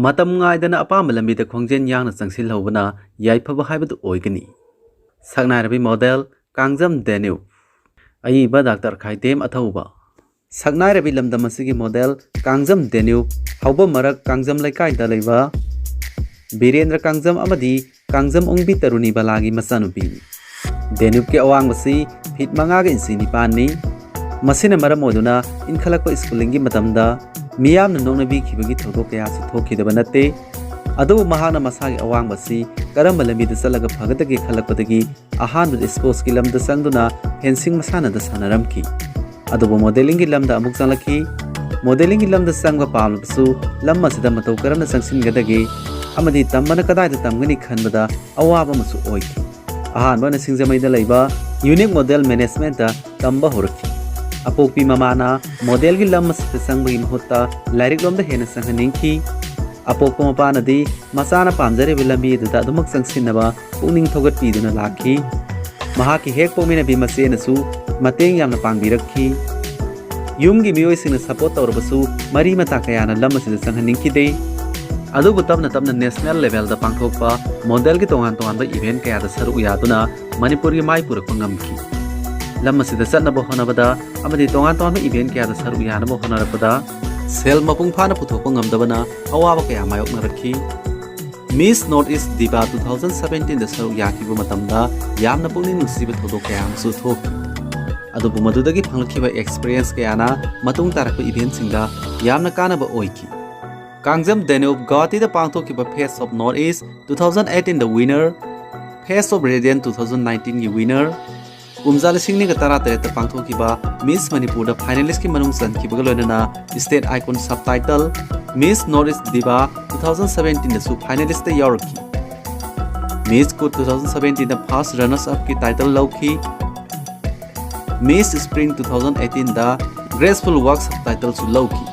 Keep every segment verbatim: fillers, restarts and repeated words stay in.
ꯃꯇꯝ ꯉꯥꯏꯗꯅ ꯑꯄꯥꯝꯕ ꯂꯝꯕꯤꯗ ꯈꯣꯡꯖꯦꯜ ꯌꯥꯡꯅ ꯆꯪꯁꯤꯜꯍꯧꯕꯅ ꯌꯥꯏꯐꯕ ꯍꯥꯏꯕꯗꯨ ꯑꯣꯏꯒꯅꯤ꯫ ꯁꯛꯅꯥꯏꯔꯕꯤ ꯃꯣꯗꯦꯜ ꯀꯥꯡꯖꯝ ꯗꯦꯅ꯭ꯌꯨꯞ꯫ ꯑꯏꯕ ꯗꯥꯛꯇꯔ ꯈꯥꯏꯇꯦꯝ ꯑꯊꯧꯕ꯫ ꯁꯛꯅꯥꯏꯔꯕꯤ ꯂꯝꯗꯝ ꯑꯁꯤꯒꯤ ꯃꯣꯗꯦꯜ ꯀꯥꯡꯖꯝ ꯗꯦꯅ꯭ꯌꯨꯞ, ꯍꯧꯕ ꯃꯔꯛ ꯀꯥꯡꯖꯝ ꯂꯩꯀꯥꯏꯗ ꯂꯩꯕ ꯕꯤꯔꯦꯟꯗ꯭ꯔ ꯀꯥꯡꯖꯝ ꯑꯃꯗꯤ ꯀꯥꯡꯖꯝ ꯑꯣꯡꯕꯤ ꯇꯔꯨꯅꯤ ꯕꯂꯥꯒꯤ ꯃꯆꯥꯅꯨꯄꯤꯅꯤ꯫ ꯗꯦꯅ꯭ꯌꯨꯞꯀꯤ ꯑꯋꯥꯡꯕꯁꯤ ꯐꯤꯠ ꯃꯉꯥꯒ ꯏꯟꯆꯤ ꯅꯤꯄꯥꯟꯅꯤ꯫ ꯃꯁꯤꯅ ꯃꯔꯝ ꯑꯣꯏꯗꯨꯅ ꯏꯟꯈꯠꯂꯛꯄ ꯁ꯭ꯀꯨꯂꯤꯡꯒꯤ ꯃꯇꯝꯗ ꯃꯤꯌꯥꯝꯅ ꯅꯣꯛꯅꯕꯤꯈꯤꯕꯒꯤ ꯊꯧꯗꯣꯛ ꯀꯌꯥꯁꯨ ꯊꯣꯛꯈꯤꯗꯕ ꯅꯠꯇꯦ꯫ ꯑꯗꯨꯕꯨ ꯃꯍꯥꯛꯅ ꯃꯁꯥꯒꯤ ꯑꯋꯥꯡꯕ ꯑꯁꯤ ꯀꯔꯝꯕ ꯂꯝꯕꯤꯗ ꯆꯠꯂꯒ ꯐꯒꯗꯒꯦ ꯈꯜꯂꯛꯄꯗꯒꯤ ꯑꯍꯥꯟꯕꯗ ꯁ꯭ꯄꯣꯔꯠꯁꯀꯤ ꯂꯝꯗ ꯆꯪꯗꯨꯅ ꯐꯦꯟꯁꯤꯡ ꯃꯁꯥꯟꯅꯗ ꯁꯥꯟꯅꯔꯝꯈꯤ꯫ ꯑꯗꯨꯕꯨ ꯃꯣꯗꯦꯂꯤꯡꯒꯤ ꯂꯝꯗ ꯑꯃꯨꯛ ꯆꯪꯂꯛꯈꯤ꯫ ꯃꯣꯗꯦꯂꯤꯡꯒꯤ ꯂꯝꯗ ꯆꯪꯕ ꯄꯥꯝꯂꯕꯁꯨ ꯂꯝ ꯑꯁꯤꯗ ꯃꯇꯧ ꯀꯔꯝꯅ ꯆꯪꯁꯤꯟꯒꯗꯒꯦ ꯑꯃꯗꯤ ꯇꯝꯕꯅ ꯀꯗꯥꯏꯗ ꯇꯝꯒꯅꯤ ꯈꯟꯕꯗ ꯑꯋꯥꯕ ꯑꯃꯁꯨ ꯑꯣꯏꯈꯤ꯫ ꯑꯍꯥꯟꯕ ꯑꯣꯏꯅ ꯁꯤꯡꯖꯃꯩꯗ ꯂꯩꯕ ꯌꯨꯅꯤꯛ ꯃꯣꯗꯦꯜ ꯃꯦꯅꯦꯖꯃꯦꯟꯠꯇ ꯇꯝꯕ ꯍꯧꯔꯛꯈꯤ꯫ ꯑꯄꯣꯛꯄꯤ ꯃꯃꯥꯅ ꯃꯣꯗꯦꯜꯒꯤ ꯂꯝ ꯑꯁꯤꯗ ꯆꯪꯕꯒꯤ ꯃꯍꯨꯠꯇ ꯂꯥꯏꯔꯤꯛꯂꯣꯝꯗ ꯍꯦꯟꯅ ꯆꯪꯍꯟꯅꯤꯡꯈꯤ꯫ ꯑꯄꯣꯛꯄ ꯃꯄꯥꯅꯗꯤ ꯃꯆꯥꯅ ꯄꯥꯝꯖꯔꯤꯕ ꯂꯝꯕꯤ ꯑꯗꯨꯗ ꯑꯗꯨꯃꯛ ꯆꯪꯁꯤꯟꯅꯕ ꯄꯨꯛꯅꯤꯡ ꯊꯧꯒꯠꯄꯤꯗꯨꯅ ꯂꯥꯛꯈꯤ꯫ ꯃꯍꯥꯛꯀꯤ ꯍꯦꯛ ꯄꯣꯛꯃꯤꯟꯅꯕꯤ ꯃꯆꯦꯅꯁꯨ ꯃꯇꯦꯡ ꯌꯥꯝꯅ ꯄꯥꯡꯕꯤꯔꯛꯈꯤ꯫ ꯌꯨꯝꯒꯤ ꯃꯤꯑꯣꯏꯁꯤꯡꯅ ꯁꯄꯣꯔꯠ ꯇꯧꯔꯕꯁꯨ ꯃꯔꯤ ꯃꯇꯥ ꯀꯌꯥꯅ ꯂꯝ ꯑꯁꯤꯗ ꯆꯪꯍꯟꯅꯤꯡꯈꯤꯗꯦ꯫ ꯑꯗꯨꯕꯨ ꯇꯞꯅ ꯇꯞꯅ ꯅꯦꯁꯅꯦꯜ ꯂꯦꯚꯦꯜꯗ ꯄꯥꯡꯊꯣꯛꯄ ꯃꯣꯗꯦꯜꯒꯤ ꯇꯣꯉꯥꯟ ꯇꯣꯉꯥꯟꯕ ꯏꯚꯦꯟꯠ ꯀꯌꯥꯗ ꯁꯔꯨꯛ ꯌꯥꯗꯨꯅ ꯃꯅꯤꯄꯨꯔꯒꯤ ꯃꯥꯏ ꯄꯨꯔꯛꯄ ꯉꯝꯈꯤ꯫ ꯂꯝ ꯑꯁꯤꯗ ꯆꯠꯅꯕ ꯍꯣꯠꯅꯕꯗ ꯑꯃꯗꯤ ꯇꯣꯉꯥꯟ ꯇꯣꯉꯥꯟꯕ ꯏꯚꯦꯟꯠ ꯀꯌꯥꯗ ꯁꯔꯨꯛ ꯌꯥꯅꯕ ꯍꯣꯠꯅꯔꯛꯄꯗ ꯁꯦꯜ ꯃꯄꯨꯡ ꯐꯥꯅ ꯄꯨꯊꯣꯛꯄ ꯉꯝꯗꯕꯅ ꯑꯋꯥꯕ ꯀꯌꯥ ꯃꯥꯌꯣꯛꯅꯔꯛꯈꯤ꯫ ꯃꯤꯁ north east diva two thousand ꯁꯕꯦꯟꯇꯤꯟꯗ ꯁꯔꯨꯛ ꯌꯥꯈꯤꯕ ꯃꯇꯝꯗ ꯌꯥꯝꯅ ꯄꯨꯛꯅꯤꯡ ꯅꯨꯡꯁꯤꯕ ꯊꯧꯗꯣꯛ ꯀꯌꯥ ꯑꯃꯁꯨ ꯊꯣꯛꯈꯤ꯫ ꯑꯗꯨꯕꯨ ꯃꯗꯨꯗꯒꯤ ꯐꯪꯂꯛꯈꯤꯕ ꯑꯦꯛꯁꯄꯤꯔꯤꯌꯦꯟꯁ ꯀꯌꯥꯅ ꯃꯇꯨꯡ ꯇꯥꯔꯛꯄ ꯏꯚꯦꯟꯠꯁꯤꯡꯗ ꯌꯥꯝꯅ ꯀꯥꯟꯅꯕ ꯑꯣꯏꯈꯤ꯫ ꯀꯥꯡꯖꯝ ꯗꯦꯅ꯭ꯌꯨꯞ ꯒꯧꯍꯥꯇꯤꯗ ꯄꯥꯡꯊꯣꯛꯈꯤꯕ face of north east two thousand ꯑꯩꯠꯇꯤꯟꯗ winner, face of radiant two thousand ꯅꯥꯏꯟꯇꯤꯟꯒꯤ ꯋꯤꯅꯔ, ꯀꯨꯝꯖꯥ ꯂꯤꯁꯤꯡ ꯑꯅꯤꯒ ꯇꯔꯥꯇꯔꯦꯠꯇ ꯄꯥꯡꯊꯣꯛꯈꯤꯕ ꯃꯤꯁ ꯃꯅꯤꯄꯨꯔꯗ ꯐꯥꯏꯅꯦꯂꯤꯁ꯭ꯠꯀꯤ ꯃꯅꯨꯡ ꯆꯟꯈꯤꯕꯒ ꯂꯣꯏꯅꯅ state icon subtitle, Miss north east diva two thousand ꯁꯕꯦꯟꯇꯤꯟꯗꯁꯨ ꯐꯥꯏꯅꯦꯂꯤꯁ꯭ꯠꯇ ꯌꯥꯎꯔꯛꯈꯤ꯫ ꯃꯤꯁ ꯀꯨꯠ ꯇꯨ ꯊꯥꯎꯖꯟ ꯁꯕꯦꯟꯇꯤꯟꯗ ꯐꯥꯔꯁ ꯔꯅꯔꯁ ꯑꯞꯀꯤ ꯇꯥꯏꯇꯜ ꯂꯧꯈꯤ꯫ ꯃꯤꯁ ꯁ꯭ꯄ꯭ꯔꯤꯡ ꯇꯨ ꯊꯥꯎꯖꯟ ꯑꯩꯠꯇꯤꯟꯗ ꯒ꯭ꯔꯦꯁꯐꯨꯜ ꯋꯥꯛ ꯁꯕꯇꯥꯏꯇꯜꯁꯨ ꯂꯧꯈꯤ꯫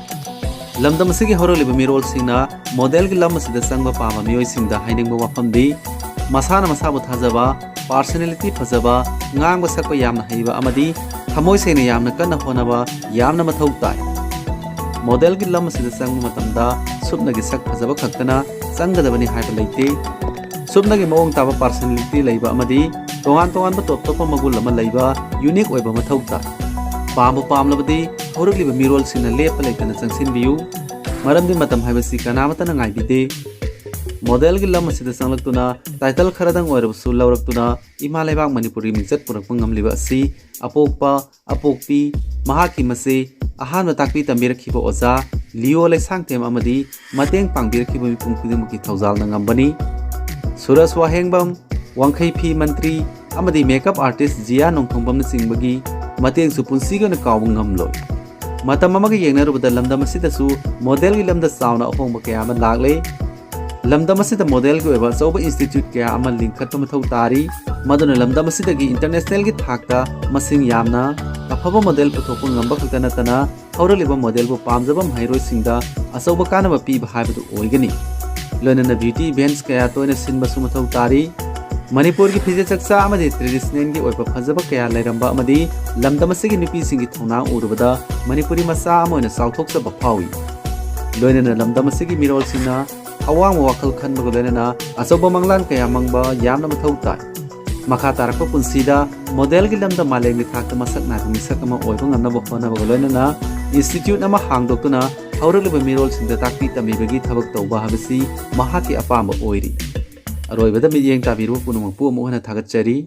ꯂꯝꯗꯝ ꯑꯁꯤꯒꯤ ꯍꯧꯔꯛꯂꯤꯕ ꯃꯤꯔꯣꯜꯁꯤꯡꯅ ꯃꯣꯗꯦꯜꯒꯤ ꯂꯝ ꯑꯁꯤꯗ ꯆꯪꯕ ꯄꯥꯝꯕ ꯃꯤꯑꯣꯏꯁꯤꯡꯗ ꯍꯥꯏꯅꯤꯡꯕ ꯋꯥꯐꯝꯗꯤ, ꯃꯁꯥꯅ ꯃꯁꯥꯕꯨ ꯊꯥꯖꯕ, ꯄꯥꯔꯁꯣꯅꯦꯂꯤꯇꯤ ꯐꯖꯕ, ꯉꯥꯡꯕ ꯁꯛꯄ ꯌꯥꯝꯅ ꯍꯩꯕ ꯑꯃꯗꯤ ꯊꯃꯣꯏ ꯁꯦꯡꯅ ꯌꯥꯝꯅ ꯀꯟꯅ ꯍꯣꯠꯅꯕ ꯌꯥꯝꯅ ꯃꯊꯧ ꯇꯥꯏ꯫ ꯃꯣꯗꯦꯜꯒꯤ ꯂꯝ ꯑꯁꯤꯗ ꯆꯪꯕ ꯃꯇꯝꯗ ꯁꯨꯞꯅꯒꯤ ꯁꯛ ꯐꯖꯕ ꯈꯛꯇꯅ ꯆꯪꯒꯗꯕꯅꯤ ꯍꯥꯏꯕ ꯂꯩꯇꯦ꯫ ꯁꯨꯞꯅꯒꯤ ꯃꯑꯣꯡ ꯇꯥꯕ ꯄꯥꯔꯁꯅꯦꯂꯤꯇꯤ ꯂꯩꯕ ꯑꯃꯗꯤ ꯇꯣꯉꯥꯟ ꯇꯣꯉꯥꯟꯕ ꯇꯣꯞ ꯇꯣꯞꯄ ꯃꯒꯨꯟ ꯑꯃ ꯂꯩꯕ ꯌꯨꯅꯤꯛ ꯑꯣꯏꯕ ꯃꯊꯧ ꯇꯥꯏ꯫ ꯄꯥꯝꯕꯨ ꯄꯥꯝꯂꯕꯗꯤ ꯍꯧꯔꯛꯂꯤꯕ ꯃꯤꯔꯣꯜꯁꯤꯡꯅ ꯂꯦꯞꯄ ꯂꯩꯇꯅ ꯆꯪꯁꯤꯟꯕꯤꯌꯨ, ꯃꯔꯝꯗꯤ ꯃꯇꯝ ꯍꯥꯏꯕꯁꯤ ꯀꯅꯥꯃꯠꯇꯅ ꯉꯥꯏꯕꯤꯗꯦ꯫ ꯃꯣꯗꯦꯜꯒꯤ ꯂꯝ ꯑꯁꯤꯗ ꯆꯪꯂꯛꯇꯨꯅ ꯇꯥꯏꯇꯜ ꯈꯔꯗꯪ ꯑꯣꯏꯔꯕꯁꯨ ꯂꯧꯔꯛꯇꯨꯅ ꯏꯃꯥ ꯂꯩꯕꯥꯛ ꯃꯅꯤꯄꯨꯔꯒꯤ ꯃꯤꯡꯆꯠ ꯄꯨꯔꯛꯄ ꯉꯝꯂꯤꯕ ꯑꯁꯤ ꯑꯄꯣꯛꯄ, ꯑꯄꯣꯛꯄꯤ, ꯃꯍꯥꯛꯀꯤ ꯃꯆꯦ, ꯑꯍꯥꯟꯕ ꯇꯥꯛꯄꯤ ꯇꯝꯕꯤꯔꯛꯈꯤꯕ ꯑꯣꯖꯥ ꯂꯤꯑꯣ ꯂꯩꯁꯥꯡꯊꯦꯝ ꯑꯃꯗꯤ ꯃꯇꯦꯡ ꯄꯥꯡꯕꯤꯔꯛꯈꯤꯕ ꯃꯤꯄꯨꯝ ꯈꯨꯗꯤꯡꯃꯛꯀꯤ ꯊꯧꯖꯥꯜꯅ ꯉꯝꯕꯅꯤ꯫ ꯁꯨꯔꯖ ꯋꯥꯍꯦꯡꯕꯝ, ꯋꯥꯡꯈꯩ ꯐꯤ ꯃꯟꯇ꯭ꯔꯤ ꯑꯃꯗꯤ ꯃꯦꯀꯞ ꯑꯥꯔꯇꯤꯁ ꯖꯤꯌꯥ ꯅꯣꯡꯊꯣꯡꯕꯝꯅꯆꯤꯡꯕꯒꯤ ꯃꯇꯦꯡꯁꯨ ꯄꯨꯟꯁꯤꯒꯤ ꯑꯣꯏꯅ ꯀꯥꯎꯕ ꯉꯝꯂꯣꯏ꯫ ꯃꯇꯝ ꯑꯃꯒ ꯌꯦꯡꯅꯔꯨꯕꯗ ꯂꯝꯗꯝ ꯑꯁꯤꯗꯁꯨ ꯃꯣꯗꯦꯜꯒꯤ ꯂꯝꯗ ꯆꯥꯎꯅ ꯑꯍꯣꯡꯕ ꯀꯌꯥ ꯑꯃ ꯂꯥꯛꯂꯦ꯫ ꯂꯝꯗꯝ ꯑꯁꯤꯗ ꯃꯣꯗꯦꯜꯒꯤ ꯑꯣꯏꯕ ꯑꯆꯧꯕ ꯏꯟꯁꯇꯤꯇ꯭ꯌꯨꯠ ꯀꯌꯥ ꯑꯃ ꯂꯤꯡꯈꯠꯄ ꯃꯊꯧ ꯇꯥꯔꯤ, ꯃꯗꯨꯅ ꯂꯝꯗꯝ ꯑꯁꯤꯗꯒꯤ ꯏꯟꯇꯔꯅꯦꯁꯅꯦꯜꯒꯤ ꯊꯥꯛꯇ ꯃꯁꯤꯡ ꯌꯥꯝꯅ ꯑꯐꯕ ꯃꯣꯗꯦꯜ ꯄꯨꯊꯣꯛꯄ ꯉꯝꯕ ꯈꯛꯇ ꯅꯠꯇꯅ ꯍꯧꯔꯛꯂꯤꯕ ꯃꯣꯗꯦꯜꯕꯨ ꯄꯥꯝꯖꯕ ꯃꯍꯩꯔꯣꯏꯁꯤꯡꯗ ꯑꯆꯧꯕ ꯀꯥꯟꯅꯕ ꯄꯤꯕ ꯍꯥꯏꯕꯗꯨ ꯑꯣꯏꯒꯅꯤ꯫ ꯂꯣꯏꯅꯅ ꯕ꯭ꯌꯨꯇꯤ ꯏꯚꯦꯟꯠꯁ ꯀꯌꯥ ꯇꯣꯏꯅ ꯁꯤꯟꯕꯁꯨ ꯃꯊꯧ ꯇꯥꯔꯤ꯫ ꯃꯅꯤꯄꯨꯔꯒꯤ ꯐꯤꯖꯦꯠ ꯆꯛꯆꯥ ꯑꯃꯗꯤ ꯇ꯭ꯔꯦꯗꯤꯁꯅꯦꯜꯒꯤ ꯑꯣꯏꯕ ꯐꯖꯕ ꯀꯌꯥ ꯂꯩꯔꯝꯕ ꯑꯃꯗꯤ ꯂꯝꯗꯝ ꯑꯁꯤꯒꯤ ꯅꯨꯄꯤꯁꯤꯡꯒꯤ ꯊꯧꯅꯥ ꯎꯔꯨꯕꯗ ꯃꯅꯤꯄꯨꯔꯤ ꯃꯆꯥ ꯑꯃ ꯑꯣꯏꯅ ꯆꯥꯎꯊꯣꯛꯆꯕ ꯐꯥꯎꯏ꯫ ꯂꯣꯏꯅꯅ ꯂꯝꯗꯝ ꯑꯁꯤꯒꯤ ꯃꯤꯔꯣꯜꯁꯤꯡꯅ ꯑꯋꯥꯡꯕ ꯋꯥꯈꯜ ꯈꯟꯕꯒ ꯂꯣꯏꯅꯅ ꯑꯆꯧꯕ ꯃꯪꯂꯥꯟ ꯀꯌꯥ ꯃꯪꯕ ꯌꯥꯝꯅ ꯃꯊꯧ ꯇꯥꯏ꯫ ꯃꯈꯥ ꯇꯥꯔꯛꯄ ꯄꯨꯟꯁꯤꯗ ꯃꯣꯗꯦꯜꯒꯤ ꯂꯝꯗ ꯃꯥꯂꯦꯝꯒꯤ ꯊꯥꯛꯇ ꯃꯁꯛ ꯅꯥꯏꯕ ꯃꯤꯁꯛ ꯑꯃ ꯑꯣꯏꯕ ꯉꯝꯅꯕ ꯍꯣꯠꯅꯕꯒ ꯂꯣꯏꯅꯅ ꯏꯟꯁꯇꯤꯇ꯭ꯌꯨꯠ ꯑꯃ ꯍꯥꯡꯗꯣꯛꯇꯨꯅ ꯍꯧꯔꯛꯂꯤꯕ ꯃꯤꯔꯣꯜꯁꯤꯡꯗ ꯇꯥꯛꯄꯤ ꯇꯝꯕꯤꯕꯒꯤ ꯊꯕꯛ ꯇꯧꯕ ꯍꯥꯏꯕꯁꯤ ꯃꯍꯥꯛꯀꯤ ꯑꯄꯥꯝꯕ ꯑꯣꯏꯔꯤ꯫ ꯑꯔꯣꯏꯕꯗ ꯃꯤꯠꯌꯦꯡ ꯇꯥꯕꯤꯔꯨꯕ ꯄꯨꯝꯅꯃꯛꯄꯨ ꯑꯃꯨꯛ ꯍꯟꯅ ꯊꯥꯒꯠꯆꯔꯤ꯫